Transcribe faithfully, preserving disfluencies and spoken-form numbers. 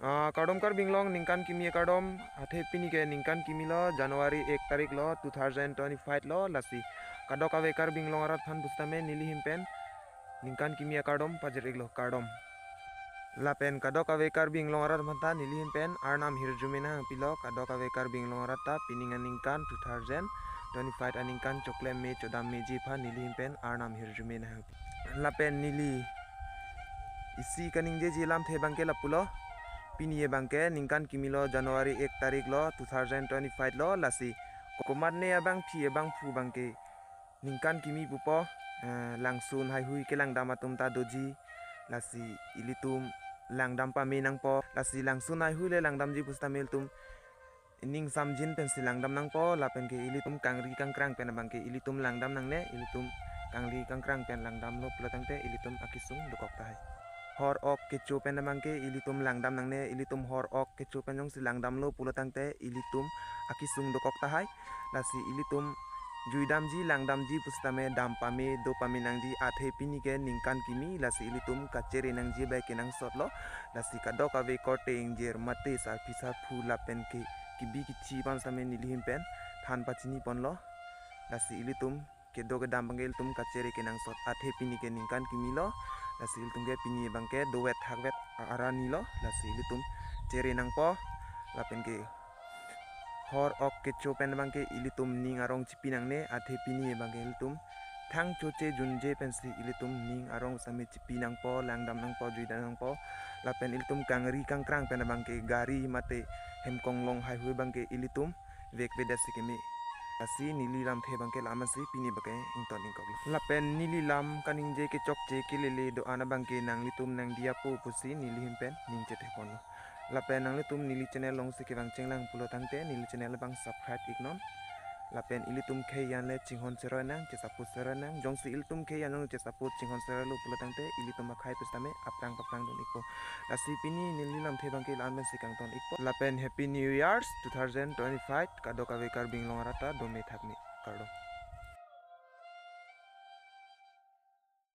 Ah, kardom Karbi Anglong, ningkan kimi akardom, athe pini ke ningkan kimi lo, January ek tarik lo, two thousand twenty-five lo, lasi kadokave Karbi Anglong arat aphan pusitame neli ahin pen ningkan kimi akardom pajir-iklo, kardom. Lapen kadokave Karbi Anglong arat aphanta neli ahin pen Arnam ahirjume nanghangpilo, kadokave Karbi Anglong arat ta pining aningkan two thousand twenty-five aningkan choklem me chodam meji aphan neli ahin pen Arnam ahirjume nanghangpi. Lapen neli isi kaningjeji lamthe abangke lapulo. Pini abangke ningkan kimi lo, January ek tarik lo, two thousand twenty-five lo, lasi komatne abangpi abangphu abangke ningkan kimi pupo, eh, langsun haihui kelangdam atum ta doji, lasi ilitum langdam pame nangpo, lasi langsun haihui le langdamji pusitame ilitum ining samjin pensi langdam nangpo, lapen ke ilitum kangri kangkrang pen abangke ilitum langdam nangne, ilitum kangri kangkrang pen langdamlo pulo tangte ilitum akesung dokok tahai. Hor ok kecho pen abangke ilitum langdam nangne, ilitum hor ok kecho pen jongsi langdamlo pulo tangte ilitum akesung dokok tahai. Lasi ilitum juidamji langdamji pusitame dam pame do pame nangji, athe pini ke ningkan kimi, lasi ilitum kachere nangji bai kenangsot lo. Lasi kadokave korte ingjir mate sarpi sarpo lapen ke kebi kechi aphan sitame neli ahin pen than pachini ponlo. Lasi ilitum kedo kedam abangke ilitum kachere kenangsot, athe pini ke ningkan kimi lo. Lasi ilitum ke pini abangke dovet thakvet arni lo, lasi ilitum chere nangpo. Lapen ke hor ok kecho pen abangke ilitum ning arong chipi nangne, athe pini abangke ilitum thang choche junje pensi ilitum ning arong sitame chipi nangpo, langdam nangpo, juidam nangpo. Lapen ilitum kangri kangkrang pen abangke gari mate hem konglong haihui abangke ilitum vekvedet si keme. Lasi neli lamthe abangke la-an si pini abangke ington ingkok. Lapen neli lam kaningje kechokche kelele do-an abangke nanglitum nangdiya po pusi neli ahin pen ning chethe ponlo. Lapen nanglitum neli channel along si kevang chenglang pulo tangte neli channel abang subscribe iknon. Lapen ilitum khei an le chinghon seroi nang, che-support seroi nang. Jongsi ilitum khei an jong che-support chinghon seroilo pulo tangte ilitum akhai pusitame aphrang paphrang dun ikpo. Lasi pini neli lamthe abangke la-an pensi kangton ikpo. Lapen Happy New Year's two thousand twenty-five kadokave Karbi Anglong arat ta dome thakme, kardom.